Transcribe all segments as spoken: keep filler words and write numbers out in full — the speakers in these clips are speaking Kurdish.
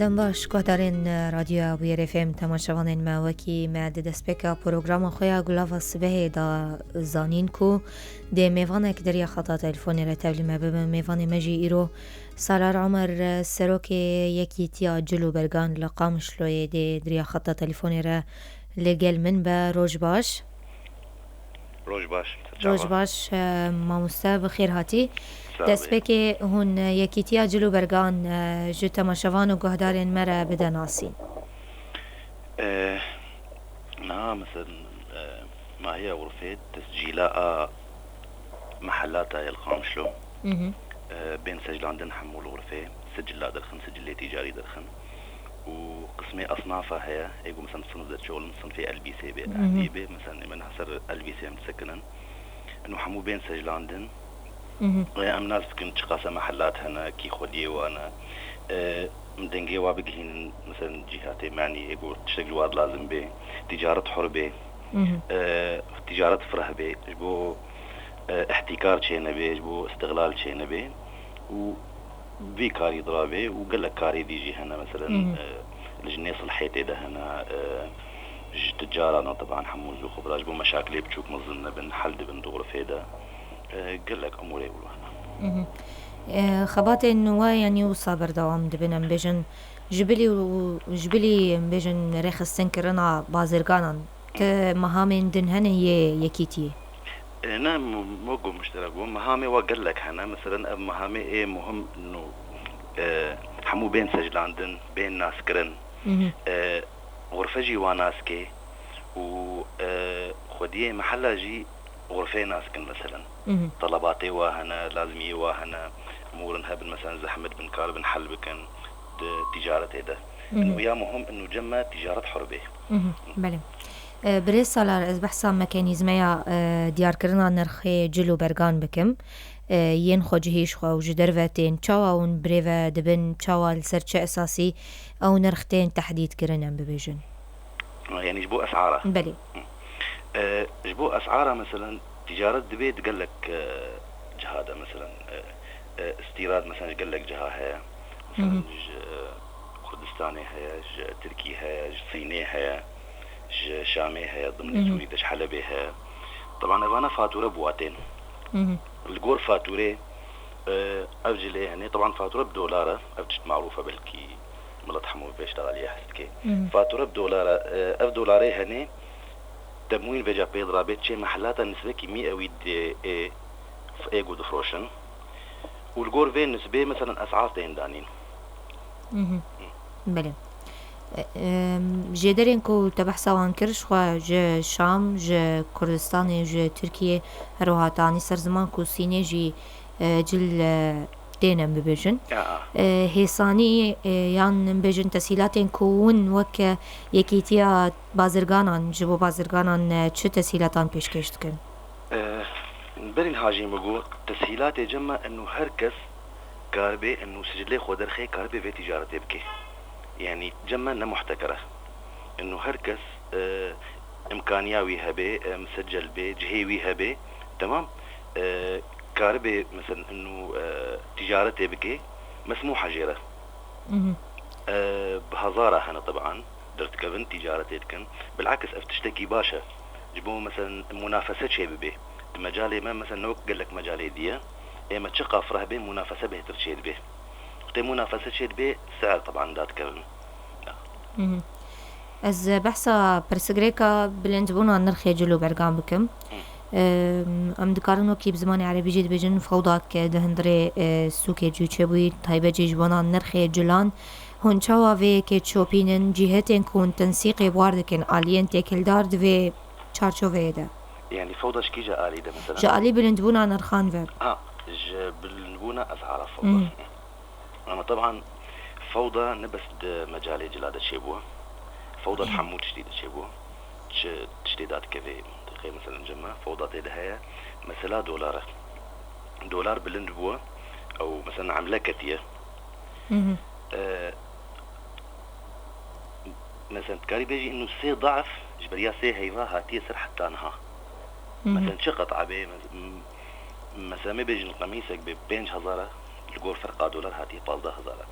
Baş, guhdarên Radyoya Bûyerê F M, temaşevanên me, wekî me di destpêka programa xwe ya Gulava Sibehê de zanîn ku dê mêvanek derya xeta telefonê re tevlî me bibin. Mêvanê me jî îro Salar Omer, serokê Yekîtiya Cil û Bergan li Qamişloyê dê derya xeta telefonê re li gel min be. Roj baş. Roj baş. Roj baş, e, mamoste, bi xêr hatî. Sağ ol. Destpêkê hûn, e, Yekîtiya Cil û Bergan, e, ji temaşevan û guhdarên me re bide nasîn. E, niha, mesela, e, mahiya xurfê tescîla a mehelata yel Qamişlo. Mhm. E, bên seclandin hemû li xurfê, sicila derxin, sicilê tîcarî derxin. Û qismê esnafa heye, ê ku, mesela, sinf derçe olin, sinfê elbîsê bê, Mhm. ehdî bê, mesela, ê min heser elbîsê em disekinin. Eno hemû bên seclandin. Mhm. E, em nas bikin çiqas e mehelat hene, kî xwediyê wan e. E, em dengê wa bigihînin, mesela, cîhatê menî, ê ku tiştek ji wa lazim bê, tîcaret hur bê. Mhm. E, tîcaret fireh bê, ji bo, e, ihtîkar çênebê, ji bo îstiqlal çênebê. Û vî karî dirabê û gelek karê dî jî hene, meselen, Mhm. e, li jinê silhê tê de hene, e, ji ticaran, teban hemû zû xwe bira, ji bo meşakilê biçûk mezin nebin, hel dibin di xurfê de. E, gelek emûrê wilo hene. Mhm. E, xebatên we, yanî, wisa berdewam dibin, em bêjin, ji bilî û, ji bilî, em bêjin, rêxistinkirina bazirganan, ti mehamên din hene yê yekîtiyê? E, ne, mo-, mogo muşterek bû. Mehamê wa gelek hene. Meselen, ev mehamê ê muhim nû, e, hemû bên seclandin, bên naskirin. Mhm. E, xurfe jî wa naskê û, e, xwediyê mehela jî xurfê naskin, meselen. Mhm. Telebatê wa hene, lazimiyê wa hene, mûrin hebin, meselen, zehmet bin, karibin hel bikin di ticaretê de. Mhm. Û ya muhim, û cem me ticaret hur bê. Mhm. Belê. E, birêz Salar, ez behsa mekanîzmeya, e, diyarkirina nirxê cil û bergan bikim. E, yên xwecihî ji xwe û ji derve tên, çawa hûn birêve dibin, çawa, li ser çi esasî ew nirx tên tehdîdkirin, em bibêjin? Yanî ji bo esara? Belê. Hı. E, ji bo esara, meselen, ticaret dibê di gelek, e, ciha de, meselen, e, e, îstîrad, meselen, ji gelek ciha heye. Meselen, Hı hı. ji Kurdistanê heye, ji Tirkî heye, ji Sînê heye, ji Şamê heye, dimnê Hı hı. Sûrî de, ji Helebê heye. Teban evana fatûre bi wa tên. Hı hı. Li gor fatûrê, e, ev cilê hene. Teban fatûre bi dolar e. Ev tişt marûf e, belkî milet hemû vê ştexaliyê hez dike. Hı hı. Fatûre bi dolar e. E, ev dolarê hene, temwîn vêca pê dirabê çê mehelata nisbekî mî ewî dê ê, ê ku difroşin. Û li gor vê nisbê, meselen, esar tên danîn. Mhm. Belê. E, em, jêderên ku te behsa wan kir, ji xwe ji Şam, ji Kurdistanê, ji Tirkiyê, her wiha tanî ser ziman ku Sînê jî, e, cil, e, tên em bibêjin. Ya. E, hêsanî, e, yan em bêjin tesîlatên ku hûn wek, e, yekîtiya bazirganan, ji bo bazirganan, e, çi tesîlatan pêşkêş dikin? E, berî niha jî min got, tesîlatê cem me eno her kes karibê eno sicilê xwe derxê, karibê vê ticaretê bike. Yanî cem me ne muhtekir e. Eno her kes, e, îmkaniya wî hebe, e, misecel be, cihê wî hebe, temam, e, karibê, meselen, eno, e, ticaretê bike, mesmûh e jê re. Mhm. E, bi hezara hene, teban, derdikevin, ticaretê dikin. Bilakis ev tiştekî baş e. Ji bo, meselen, munafese çêbibe. Di mecalê me, meselen, ne wek gelek mecalê diye. Ê me çiqa fireh bê, munafese bêhtir çêdibe. Wextê munafese çêdibe, sier, teban, dadikevin. Mhm. Ez behsa pirsgirêka bilindbûna nirxê cil û bergan bikim. Hı. Em, em dikarin wekî bi zimanê erebî jî dibêjin fewda ke di hundirê, e, sûkê cû çêbûyî, taybet jî ji bona nirxê cilan. Hûn çawa vê yekê çopînin? Cîhetên ku hûn tensîqê bi war dikin, aliyên têkildar di vê çarçoveyê de? Yanî fewda ji kîja alî de, mesela? Ji alî bilindbûna nirxan ve. Ha, ji bilindbûna esara fewda. Hmm. Ama teban fewda ne bes di mecalê cila de çêbû. Fewda di hemû tiştî de çêbû. Çi tiştê dadikeve mintîqê, mesela, cem me, fewda tê de heye. Mesela dolar e. Dolar bilind bû. Ew, mesela, emle ketiye. Mhm. E, Mesela, dikarî bêjî, ino sê daf ji beriya sê heyva hatiye ser heta niha. Mhm. Mesela, çi qet'a bê, mes-, m-, mesela, me bêjin qemîsek bê pênc hezar e, li gor ferqa dolar hatiye pazdeh hezar e.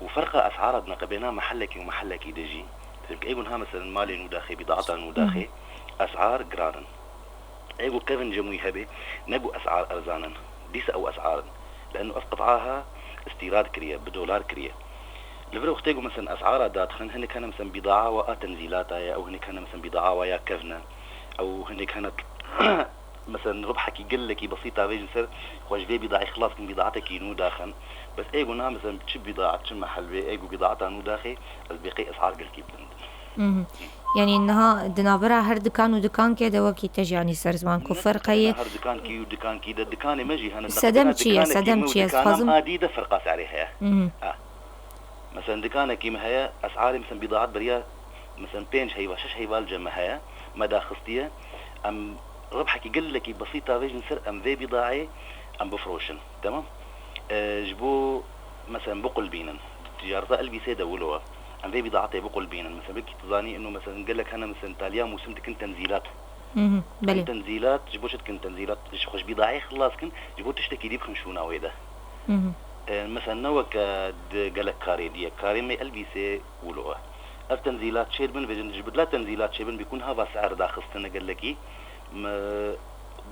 û ferqa esara di neqibêna mehelekî û mehelekî de jî, çimkî êgo niha, meselen, malê nû daxê, bîdaeta nû daxê, esar giran in. Êgo kevin cemûyî hebe, ne ku esar erzan in, dîsa ew esar in. Leno ev qit'a ha îstîrad kiriye, bi dolar kiriye. Li vir wextê ku, meselen, esara dadixin, hinek hene, meselen, bîdaa wa a tenzîlata ye, ew hinek hene, meselen, bîdaa wa ya kevn e, ew hinek hene, meselen, ribhekî gelekî besît a vêjin ser, xwe ji vê bîdaê xilas kin, bîdaatekî nû daxin. Bes êgo niha, meselen, çi bîdaet, çi mehel bê, êgo bîdaeta nû daxê, ez bêqê esar gelkî bilind in. Mhm. Yanî niha di navbera her dikan û dikankê de wekî te jî anî ser ziman ku Ne ferqe ye. Her dikankî û dikankî de, dikanê me jî hene. Sedem çi ye? Sedem çi ye? Dikanan adî de ferqa serê heye. Mhm. Ha. Mesela dikanekî me heye, esarê, mesela, bîdaat beriya, mesela, pênc heyva, şeş heyva li cem me heye, me daxistiye. Em ribhekî gelekî besîta vêjin ser, em vê bîdaê em bifroşin. Temam? E, ji bo, mesela, biqulbînin. Ticareta elbîsê de wilo e. Em vê bîdaetê biqulbînin. Mesela, belkî tu zanî, ino, mesela, gelek hene, mesela, taliya mûsim dikin tenzîlat. Mhm, belê. Tenzîlat, ji bo çi dikin tenzîlat? Ji xwe ji bîdaê xilas kin, ji bo tiştekî dî bixin şûna wê de. Mhm. E, mesela, ne weke di gelek karê dî ye. Karê me elbîsê wilo e. Ev tenzîlat çêdibin, vêjin ji bila tenzîlat çêbin, bîkun hava si'er daxistine gelekî. Me,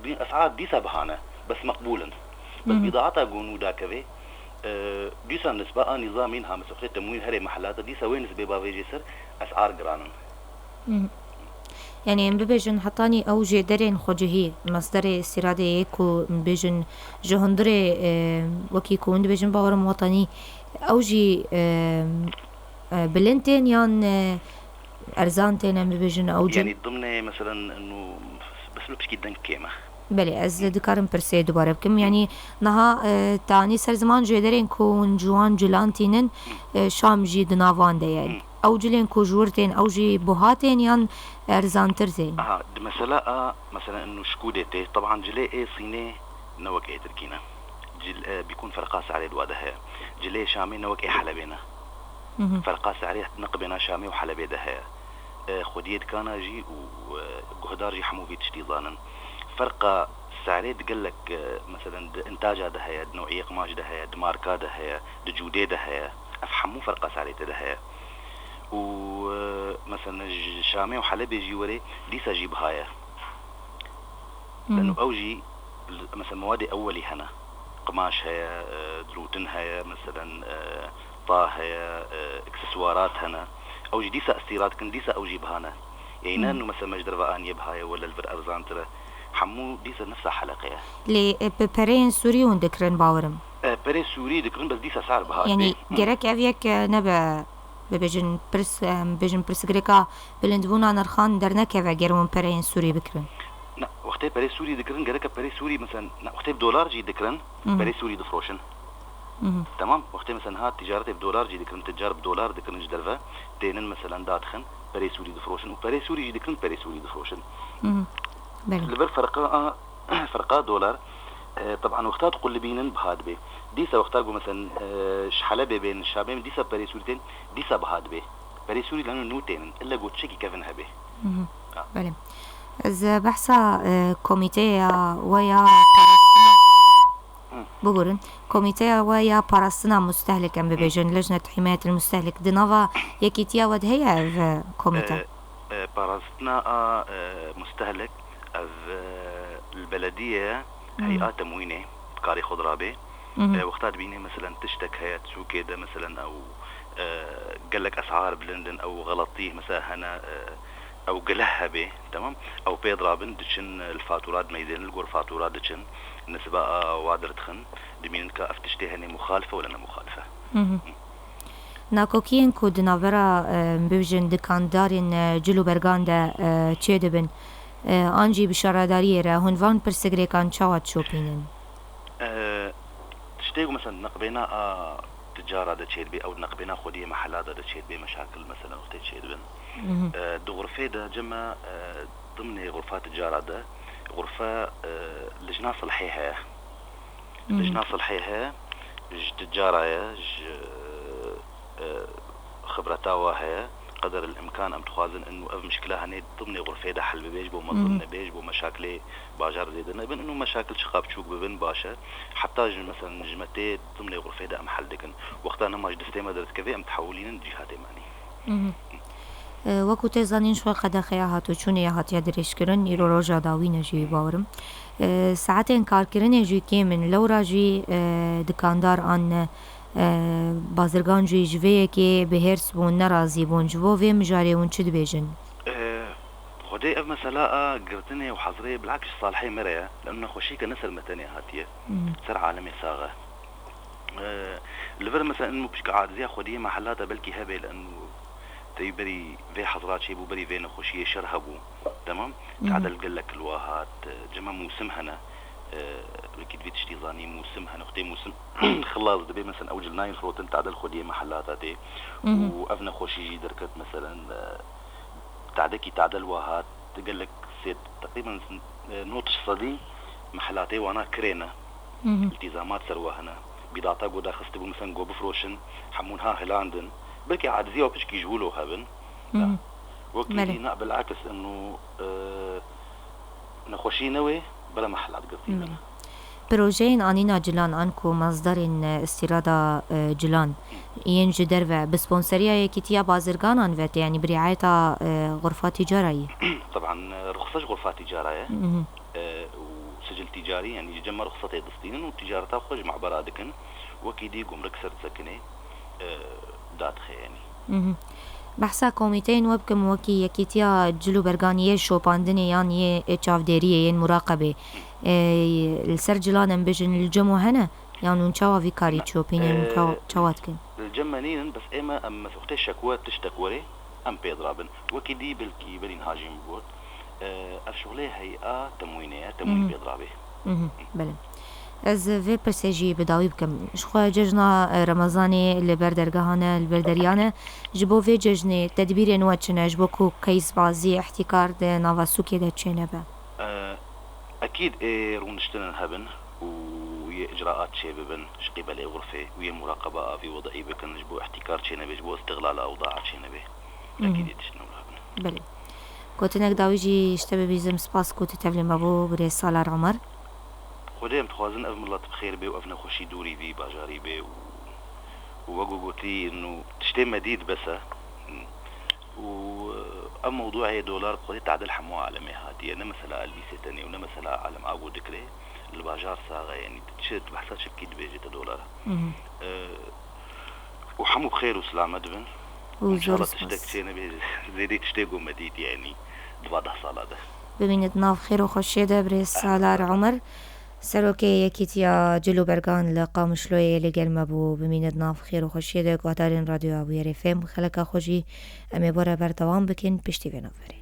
bî-, esar dîsa bihane, bes meqbûl in. Bes Mhm. bîdaeta gonû dakeve, e, dîsa nisba a nîzamîn ha, mesela, temwîn herê mehelata, dîsa wê nisbê bavêjê ser esar giran in. Mhm. Yanî em bibêjin hetanî ew jêderên xwecihî, mesderê îstîradê yê ku bibêjin ji hundirê, e, wekî ku hûn dibêjin bawerim wetenî, ew jî, e, e, bilind tên yan, e, erzan tên, em bibêjin ew cil- Yanî dimnê, meselen, inu, bes li pişkî deng kêm e. Belê, ez dikarim pirsê dubare bikim. Yanî niha, e, te anî ser ziman jêderên ku hûn ji wan cilan tînin, e, Şam jî di nav wan de ye. Ew cilên ku ji wir tên, ew jî buha tên yan erzantir tên? Aha, di mesela a, mesela, inu şikûdê tê, teban cilê ê Sînê ne wek ê Tirkî ne. Cil, e, bîkun ferqa serê di wa de heye. Cilê Şamê ne wek ê Helebê ne. Mhm. Ferqa serê neqibêna Şamê û Helebê de heye. E, xwediyê dikana jî û, e, guhdar jî hemû vî tiştî zanin. Ferqa serê di gelek, e, meselen, di intaca de heye, di new'iyê qimaş de heye, di marka de heye, di cûdê de heye. Ev hemû ferqa serê tê de heye. Û, e, meselen, ji Şamê û Helebê jî were, dîsa jî biha ye. Mhm. Leno ew jî, mesela, mewedê ewelî hene. Qimaş heye, e, dirûtin heye, meselen, e, ta heye, e, ekseswarat hene. Ew jî dîsa îstîrad kin, dîsa ew jî biha ne. Ey ne, mhm, nu, mesela, me ji derve aniye biha ye, wele li vir erzantir e. Hemû dîsa nefsa heleqe ye. Lê, e, bi pereyên Sûrî hûn dikirin, bawerim. E, perê Sûrî dikirin, bes dîsa ser biha tê. Yanî, hmm, gerek ev yek, e, nebe, bibêjin pirs, em, bêjin pirsgirêka bilindbûna nirxan dernekeve ger hûn pereyên Sûrî bikirin? Na, wextê perê Sûrî dikirin, gereke perê Sûrî, mesela, na, wextê bi dolar jî dikirin, mhm, perê Sûrî difroşin. Mhm. Temam? Wextê, mesela, niha ticaretê bi dolar jî dikirin, ticar bi dolar dikirin ji derve, tênin, mesela, dadixin, perê Sûrî difroşin û perê Sûrî jî dikirin, perê Sûrî difroşin. Mhm. Belê. Li vir ferqa a, ferqa dolar, e, teban wexta diqulibînin biha dibe. Dîsa wexta ku, mesela, e, ji Helebê bên, Şamê bên, dîsa perê Sûrî tên, dîsa biha dibe. Perê Sûrî leno nû tênin, ille ku tiştekî kevin hebe. Mhm. Ha. Belê. Ez behsa, e, komîteya we ya parastina, hı, biborin, komîteya we ya parastina mustehlik, em bibêjin, Lejnet Himayetil Mustehlik, di nava yekîtiya we de heye ev, e, komîte? E, e, parastina a, e, mustehlik, ev, e, li belediye ye, hı, hey'a temwînê, karê xwe dirabe. Mhm. E, wexta dibînê, meselen, tiştek heye, sûkê de, meselen, ew, e, gelek esar bilind in, ew xeletî, mesela, hene, e, ew gileh hebe, temam? Ew pê dirabin, diçin, e, li fatura dimeyzênin, li gor fatura diçin, nisba a wa derdixin, dibînin ka ev tiştê hene muxalif e wala ne muxalif e. Mhm. Nakokiyên ku di navbera, e, bibêjin dikandarên, e, cil û bergan de, e, çêdibin, e, an jî bi şaredariyê re hûn van pirsgirêkan çawa dişopînin? E, tiştê ku, mesela, neqbêna a ticara de çêdibe, ew neqbêna xwediyê mehela de de çêdibe, meşakil, mesela, wextê çêdibin. Mhm. E, di xurfê de cem e, dimnê xurfa ticara de, xurfa, e, lijna silhê heye. Mhm. Lijna silhê heye, ji ticara ye, ji, e, xibreta wa heye, Qeder el-imkan em dixwazin inu ev mişkila hene dimnê xurfê de hel bibe, ji bo mezin nebe, ji bo meşakilê bajar zêde nebin, inu meşakil çiqa biçûk bibin baş e. Heta ji, meselen, ji me tê dimnê xurfê de em hel dikin. Wexta nema ji destê me derdikeve, em dihewilînin cîhatê me anî. Wekû tê zanîn, ji xwe qedexeya hatûçûnê ya hatiye dirêjkirin, îro roja dawîn e jî bawerim. Saetên karkirinê jî kêm in, lewra jî dikandar an bazirgan jî ji vê yekê bi hêrs bûn, nerazî bûn. Ji bo vê mijarê hûn çi dibêjin? Xwedê ev mesela a girtinê û hezirê bilakis ji salihê me re ye. Leno nexweşîke ne ser me tenê hatiye. Ser alemê sax e. Li vir mesela inu pişka aciziya xwediyê me helata belkî hebe, leno tey berî vê hezra çêbû, berî vê nexweşiyê şer hebû. Temam? Tadel gelek li wa hat, cema mûsim hene. Wekî divê tiştî zanî, mûsim hene. Xwedê mûsim xilas dibe, mesela ew cil nayên firotin, tadel xwediyê me helata tê. Û ev nexweşî jî derket, meselen, tadekî tadel wa hat, gelek sê, teqrîben, e, nod sedî mehelatê wana kirê ne. İltîzamat ser wa hene. Bîdata go daxistibû, mesela go bifroşin, hemûn ha hilandin. Belkî aciziya piçkî ji wilo hebin. Wekî dî na bilakis inu, e, nexweşî ne wê, bela mehelat girtî bin. Projeyên anîna cilan an ku masdarên, e, îstîrada, e, cilan yên ji derve bi sponseriya Yekîtiya Bazirganan ve tê, yanî bi riayeta, e, xurfa tîcara yî? Teban, e, ruxsa ji xurfa tîcara ye. E, û sicil tîcarî, yanî ji cem me ruxsetê distînin û tîcareta xwe ji mabera dikin. Wekî dî gumrik ser disekinê, e, dadixe, yanî. Behsa komîteyên we bikim, wekî Yekîtiya Cil û Bergan yê şopandinê yan yê çavdêriyê, yên muraqebê, e, li ser cilan em bêjin li cem we hene? Yan hûn çawa vî karî dişopînin, hûn çawa, çawa dikin? Li cem me nînin, bes ême em mesûxtê şekwe tiştek werê em pê dirabin. Wekî dî belkî berî niha jî min got, e, ev şuxlê heya temwînê ye, temwîn pê dirabê. Belê. Ez vê pirsê jî bi dawî bikim. Ji xwe cejna, e, Remezanê li ber dergehan e, li ber deriyan e. Ji bo vê cejnê tedbîrên we çi ne? Ji bo ku keysbazî, îhtîkar di nava sûkê de çênebe? E, ekîd ê rûniştinên hebin û yê icraat çêbibin ji qîbelê xurfê û yê muraqeba avî wedî bikin ji bo îhtîkar çênebe, ji bo îstixlala ewdaa çênebe. Ekîd ê tiştine hebin. Belê. Gotinek dawî jî ji te bibîzim, spas ku tu tevlî me bû, birêz Salar Omer. Xwedê em dixwazin ev milet bi xêr bê û ev nexweşî dûrî vî bajarî bê û, û wek ku gotî, inu tiştê me dît bes e. Û, e, ev mewdûeyê dolar bi xwedê tadil hemû alemê hatiye. Ne mesela Elbîsê tenê û ne mesela alem a ku dikirê. Li bajar sax e, yanî tu çi, tu behsa çi bikî dibêjê te dolar e. E, û hemû bi xêr û silamet bin. Û zor spas. Înşallah tiştek çênebe, zêdî tiştê ku me dît, yanî di va deh sala de. Bimînit nav xêr û xweşiyê de, birêz Salar Omer. Serokê Yekîtiya Cil û Bergan li Qamişloyê li gel me bû. Bimînit nav xêr û xweşiyê de, guhdarên Radyoya Bûyerê Fêm. Xeleka xwe jî em ê bo re berdewam bikin piştî vê navberê.